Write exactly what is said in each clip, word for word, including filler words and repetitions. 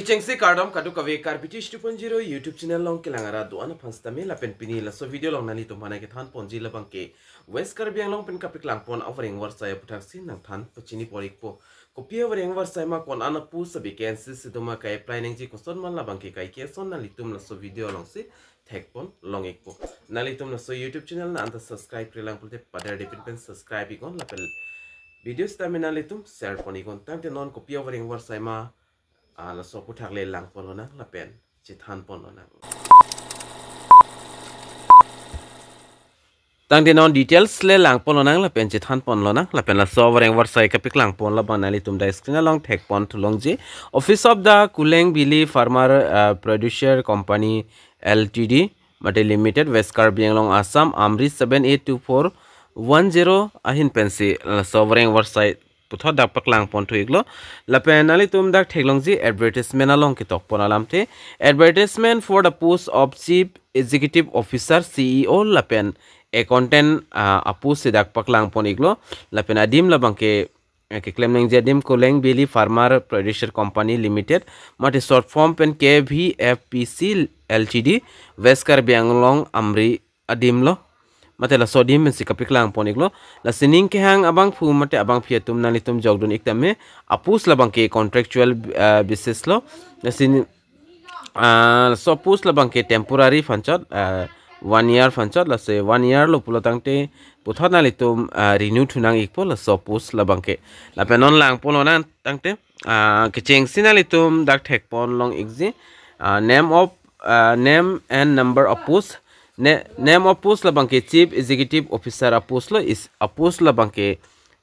Kechengsi kardom kadokave Karbi Tish two point zero YouTube channel along kelang arat do-an aphan sitame lapen pini laso video along nanglitum aphan kethan ponji labangke West Karbi Anglong pen kapeklang pon avareng avarsai aputhaksi nangthan pachini pon ikpo. Kopi avareng avarsai ma, ko-an apost avacancy si doma, ka-apply nangji koson ma labangke kaike ason nanglitum laso video alongsi thek pon long ikpo. Nanglitum laso YouTube channel na anta subscribe-re lang pulote padar dipin pen subscribe iknon lapen video sitame nanglitum share pon iknon. Tangte non kopi avareng avarsai ma, ah, laso aputhak le lang pon lonang lapen chethan pon lonang. Tangte non details le lang pon lonang lapen chethan pon lonang lapen laso avareng avarsai kapeklang pon labang nanglitum dak screen along thek pon thu longji. Office of the Kuleng Valley Farmer, uh, Producer Company L T D mate Limited, West Karbi Anglong, Assam, Amri seven eight two four one zero ahin pensi laso avareng avarsai puthot dak paklang pon thu iklo. Lapen nanglitum dak theklongji advertisement along ketok pon alamthe. Advertisement for the post of Chief Executive Officer, C E O lapen Accountant, ah, apost si dak paklang pon iklo. Lapen adim labangke, eh, keklem nangji adim Kuleng Valley Farmer Producer Company Limited, mate short form pen K V F P C L T D, West Karbi Anglong, Amri adim lo. Mate laso adim pensi kapeklang pon iklo. La sining kehang abangphu mate abangphi atum nanglitum jokdun ik tame. Apost labangke contractual, eh, basis lo. La sining, ah, laso apost labangke temporary aphan chot, ah, one year aphan chot, lasi one year lo pulo tangte puthot nanglitum, ah, renew thunang ikpo laso apost labangke. Lapen non lang pon lonang tangte, ah, kechengsi nanglitum dak thek pon long ikji, ah, name of, ah, name and number of post. Ne-, name of post labangke Chief Executive Officer apost lo, is apost labangke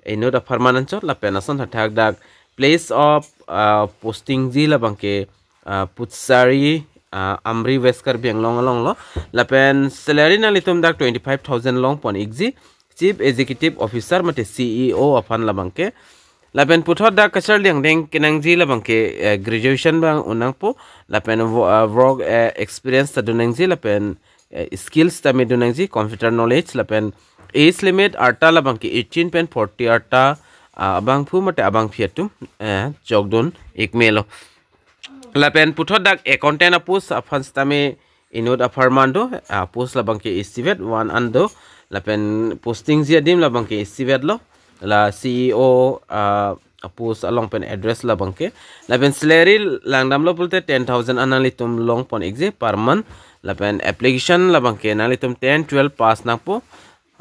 inut apharman anchot lapen ason hathak dak place of, ah, posting ji labangke, ah, Putsari, ah, Amri, West Karbi Anglong along lo. Lapen salary nanglitum dak twenty-five thousand long pon ikji, Chief Executive Officer mate C E O aphan labangke. Lapen puthot dak kacharli angdeng kenangji labangke, eh, graduation abang un nangpo. Lapen wo-, ah, work, eh, experience ta dun nangji lapen, eh, skills tame dun nangji, computer knowledge lapen age limit arta labangke eighteen pen forty arta, ah, abangphu mate abangphi atum, eh, jokdun ik melo. Lapen puthot dak accountant apost aphan sitame inut apharman do, ah, post labangke isivet one an do. Lapen posting ji adim labangke isivet lo. La C E O, ah, apost along pen address labangke. Lapen salary langdamlo pulote ten thousand an nanglitum long pon ikji per month. Lapen application labangke nanglitum ten, twelve pass nangpo,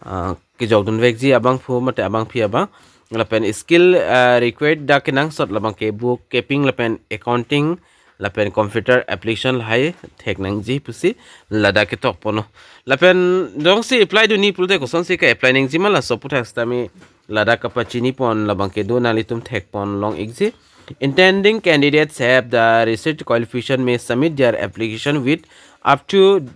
ah, kejokdun vekji abangphu mate abangphi abang. Lapen skill, ah, required dak kenangsot labangke bookkeeping lapen accounting lapen computer application lahai thek nangji pusi ladak ketok ponlo. Lapen jongsi apply dunji pulote kosonsi ka-apply nangji ma laso aputhak sitame ladak kapachini pon labangke do, nanglitum thek pon long ikji. Intending candidates have the requisite qualification may submit their application with up to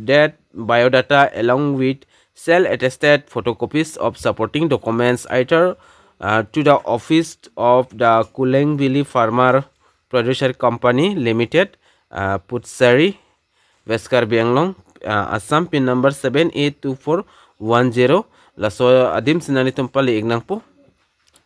date biodata along with self-attested photocopies of supporting documents either, uh, to the office of the Kuleng Valley Farmer Producer Company Limited, uh, Putsari, West Karbi Anglong, uh, Assam, pin number seven eight two four one zero. Laso adim si nanglitum pale ik nangpo.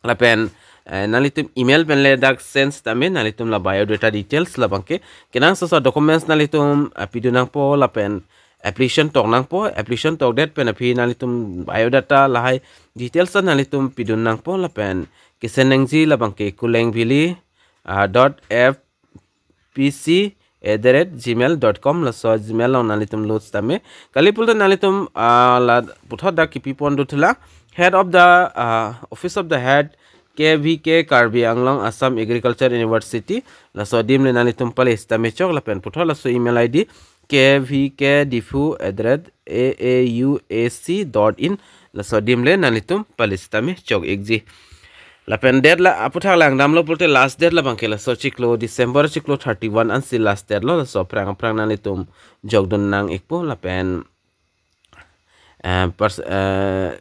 Lapen, eh, nanglitum email pen le dak send tame nanglitum la biodata details labangke, kenangsot documents nanglitum, eh, pidun nangpo lapen application tok nangpo. Application tokdet pen aphi nanglitum biodata lahai details ta nanglitum pidun nangpo lapen kesend nangji labangke Kuleng Valley, ah, dot F P C at the rate gmail dot com, laso Gmail along nanglitum load tame. Kali pulote nanglitum, ah, la puthot dak kipi pon do thula. Head of the, ah, Office of the Head, K V K, Karbi Anglong Assam Agriculture University. Laso adim le nanglitum pale sitame chok lapen puthot laso email I D, K V K Diphu at the rate A A U A C dot in. Laso adim le nanglitum pale sitame chok ikji. Lapen date la aputhak langdamlo pulote last date labangke laso chiklo December chiklo thirty-one ansi last date lo, laso aphrang aphrang nanglitum jokdun nang ikpo lapen, eh, pers-, eh,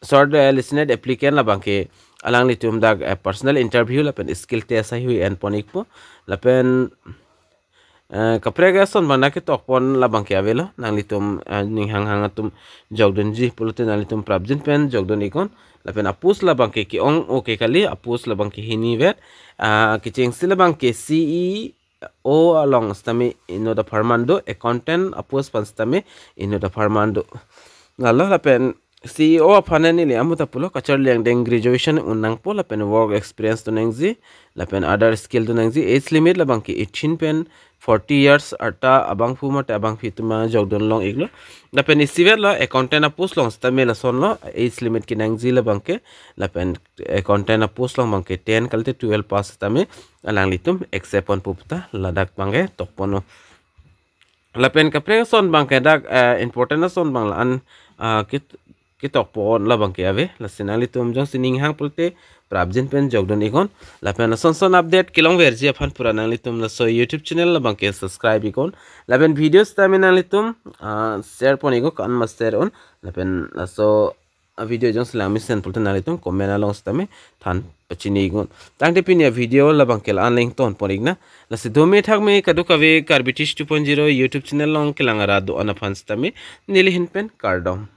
short, eh, listed applicant labangke alanglitum dak, eh, personal interview lapen skill test ahui en pon ikpo lapen Eh, kaprek ason abang dak ketokpon labang ke avelo, nanglitum, eh, ning hanghang atum jokdunji pulote nanglitum prapjin pen jokdun iknon. Lapen a-post labang ke ke-ong oke kali, a-post labang ke hinivet. Ah, kechengsi labang ke C E O along sitame inut apharman do, accountant a-post aphan sitame inut apharman do. Lalo lapen C E O aphan neli amuta pulo kacharli angdeng graduation un nangpo lapen work experience do nangji, lapen other skill do nangji. Age limit labang ke eighteen pen forty years arta abangphu mate abangpi atum jokdun long iklo. Lapen isivet lo accountant a-post along sitame lasonlo age limit kenangji labang ke, lapen accountant a-post along abang ke ten kalite twelve pass sitame alanglitum accept ponpo puta ladak abang ke tokponlo. Lapen kaprek ason abang ke dak, eh, important ason abang la-an, ah, kit-, ketokpon labang ke ave. Lasi nanglitum jongsi ning hang pulote prapjin pen jokdun iknon. Lapen lason son update kelongverji aphan pura nanglitum laso YouTube channel labang ke subscribe iknon. Lapen video sitame nanglitum, ah, share pon iknon, ko-an ma share un. Lapen laso a-video jongsi lang mesen pulote nanglitum comment along sitame than pachini iknon. Tangte pini a-video labang ke la-an le ingtonpon iknang. Lasi dome thakme kadokave Karbi Teach two point zero YouTube channel along kelang arat do-an aphan sitame neli ahin pen kardom.